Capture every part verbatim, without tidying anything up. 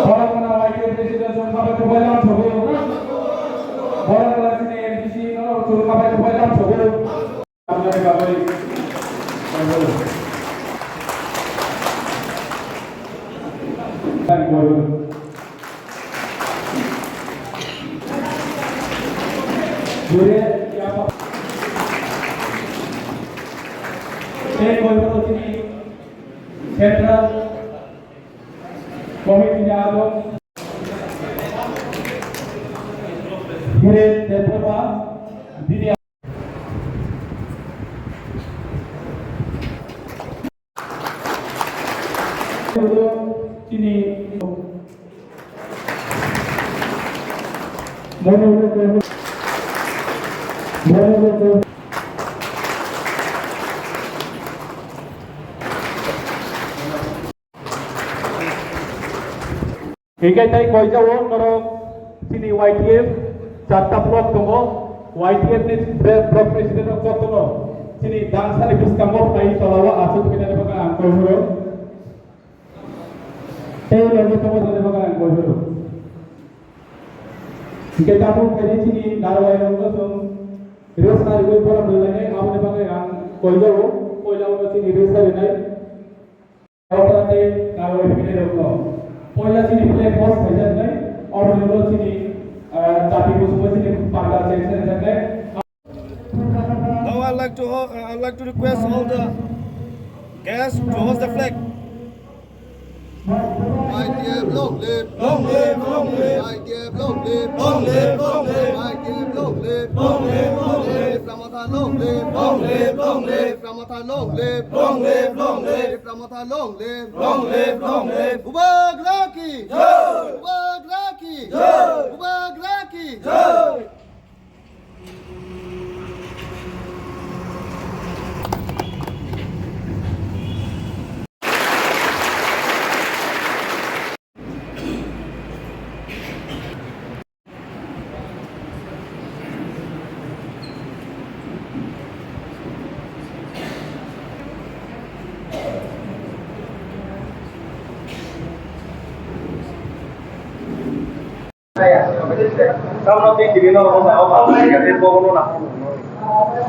Borok gana Y T F president chwng khabai khubai lam sogo. Borok gana chini M D C no chwng khabai khubai lam sogo. Tei koibo chini Central Committee ni adong Dhiren Debbarma, bini chini Hinkhe tei koijao norok chini Y T F charta block tongo, Y T F ni bre-, block president rok jotono chini dangsani bwskango phai tolao achuk khainani bagwi ang koi horo. Tei logi tongo jani bagwi ang koi horo. Hinkhe tabuk khaidi chini narwai rok no chwng resa rigwi borom rwlainai aboni bagwi ang koijao, koila uno chini resa rinai. Oro tei narwai phinai rokno. Poila chini flag host khaijaknai, oro nungno chini, ah, jati kusuma chini panda chengsa rijaknai. Now I'd like to ho-, uh, I'd like to request all the guests to host the flag. Y T F long live, long live, long live. Y T F long live, long live, long live. Y T F long live, long live, long live. Tipra Motha long live, long live, long live. Tipra Motha long live, long live, long live. Tipra Motha long live, long live, long live. Bubagra ki jai! Bubagra ki jai! Bubagra ki jai!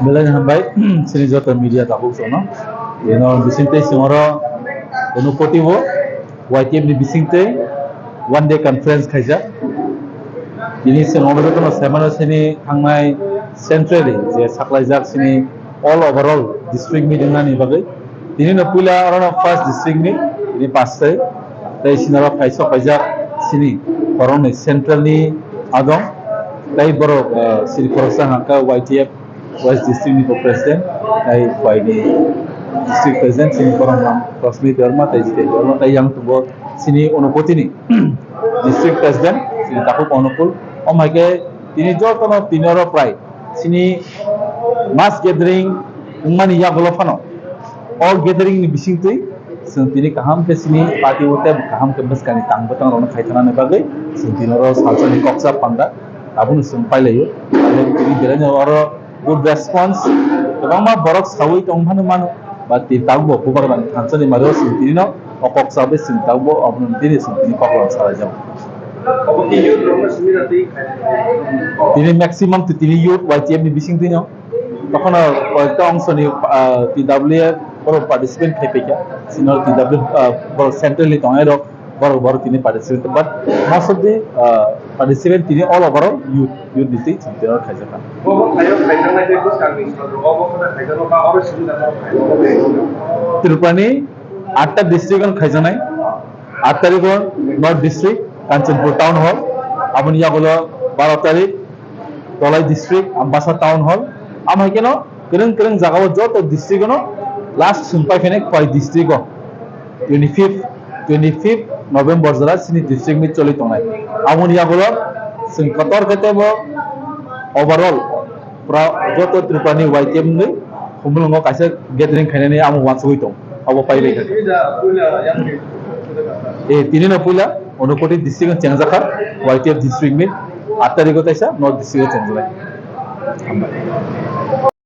Belai hambai, chini joto media tabuk jono. Ino bisingtwi chwng oro Unakoti o Y T F ni bisingtwi one day conference khaijak. Bini chwng oro jotono saimano chini thangnai centrally je saklaijak chini all overall district meeting nani bagwi. Tini no puila oro no first district ni, tini pastai. Tei sinaro phai sok paijak sini borokni central ni adong. Tei borok, eh, sini khoroksa hwnkha Y T F West District ni bo president, tei phaini district president sini borok nang Rosmi Debbarma tei Jiten Debbarma tei yang tongo sini Unakoti ni district president sini Takhuk Onukul. Omo hai khe tini jotono tini oro prai sini mass gathering wngmani yagulo phano o gathering ni bisingtwi chwng tini kaham khe sini party o tei kaham khe bwskangni tang bwtang rokno khaithanani bagwi chwng tini oro salsani kok chap panda abono chwng pailaio. Tini belai no oro good response, kwbangma borok saui tong phano mano, ba tini tabukbo bubagra ni thansa ni mari o chwng tini no o kok chabai chwng tabukbo abono tini chwng tini kok rok salai jago. Obo tini youth rok no simi na twi khai. Tini maximum to tini youth Y T F ni bising twi no, tokhono koyekta ongso ni, ah, T W A borok participate khai paikha, sino T W A, ah, borok central ni tongnai rok, borok, borok tini participate, but most of the, uh, participant tini all over youth, youth ni twi chwng tini khaijak kha. Obo khaijak, khaijaknai tei bwskangni sal rok obo kheno khaijakno ba oro simi da khaijakno tei. Tripura ni atta district o khaijaknai, aat tarikh o North District, Kanchanpur Town Hall, aboni yagulo baro tarikh Dholai District, Ambassa Town Hall, amo hai kheno kwrwng kwrwng jagao joto district o no last chwng pai khainai Khowai District o. Twenty fifth, twenty fifth November jora chini district meet choli tongnai. Aboni yagulo chwng kotor khe teibo overall pura joto Tripura ni Y T F wngwi Khumulwngo kaisa gathering khainani amo uansugwi tong. Abo pai bai kha. Eh, tini no puila Unakoti district o chengjakha Y T F district meet, aat tarikh o taisa North District o chengjakha.